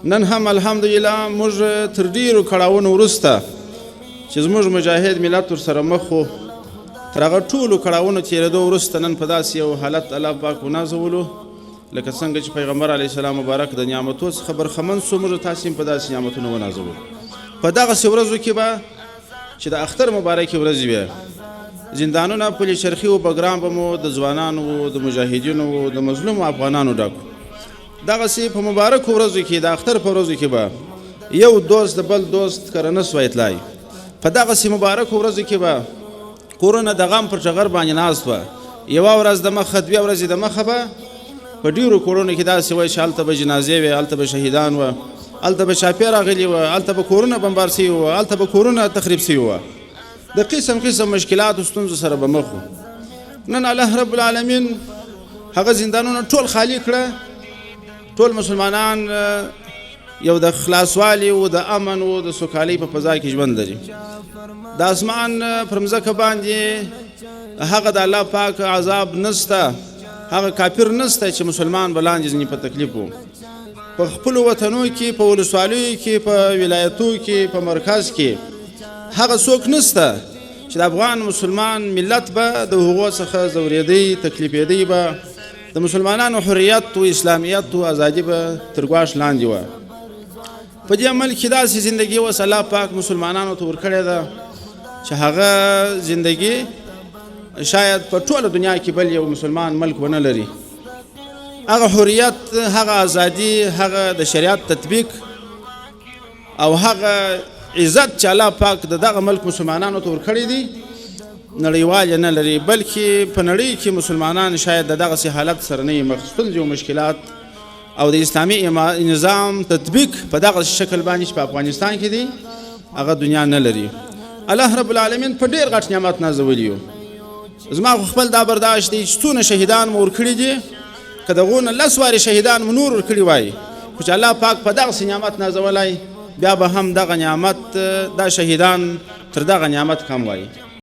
نن هم الحمدلله موږ تر ډیرو کړاوونو وروسته چې زموږ مجاهد ملت ورسره مخ و، تر هغه ټولو کړاوونو تېرېدو وروسته نن په داسې یو حالت الله پاک ونازولو، لکه څنګه چې پیغمبر علیه السلام مبارک د نعمتو څخه برخمن سو، موږ تاسې هم په داسې نعمتونو ونازولو. په دغسې ورځو کې به چې د اختر مبارکې ورځې وې، زندانونه پلي چرخي او بګرام به مو د ځوانانو، د مجاهدینو، د مظلومو افغانانو ډک. دغسې په مبارکو ورځو کې، د اختر په ورځو کې به یو دوست د بل دوست کره نه سوای تلای. په دغسې مبارکو ورځو کې به کورونه د غم پر ټغر باندې ناست وه. یوه ورځ د مخه، دوې ورځې د مخه به په ډېرو کورونو کې داسې وای چې هلته به جنازې وې، هلته به شهیدان وه، هلته به چاپې راغلي وه، هلته به کورونه بمبار سوي وه، هلته به کورونه تخریب سوي وه. د قسم قسم مشکلاتو ستونزو سره به مخ وو. نن الله رب العالمین هغه زندانونه ټول خالی کړه، ټول مسلمانان یو د خلاصوالي او د امن او د سوکالۍ په فضا کې ژوند لري. د اسمان پر مځکه باندې هغه د الله پاک عذاب نسته، هغه کافر نسته چې مسلمان به لاندې ځینې په تکلیف وو. په خپلو وطنو کې، په ولسوالیو کې، په ولایتو کې، په مرکز کې هغه څوک نسته چې د افغان مسلمان ملت به د هغو څخه ځورېدی، تکلیفېدی به، د مسلمانانو حریت و اسلامیت و ازادي به تر ګواښ لاندې وه. په دې ملک کې داسې زندګي اوس الله پاک مسلمانانو ته ورکړې ده چې هغه زندګي شاید په ټوله دنیا کې بل یو مسلمان ملک ونه لري. هغه حریت، هغه ازادي، هغه د شریعت تطبیق او هغه عزت چې الله پاک د دغه ملک مسلمانانو ته ورکړی دی نړیوال یې نه لري، بلکې په نړۍ کې مسلمانان شاید د دغسې حالت سره نه یې مخ. ستونزې او مشکلات او د اسلامي نظام تطبیق په دغه شکل باندې چې په افغانستان کې دی هغه دنیا نه لري. الله رب العالمین په ډېر غټ نعمت نازولي یو. زما خو خپل دا برداشت دی چې څونه شهیدان مو ورکړي دي، که دغو نه لس وارې شهیدان مو نور ورکړي وای، خو چې الله پاک په دغسې نعمت نازولی بیا به هم دغه نعمت، دا شهیدان تر دغه نعمت کم وای.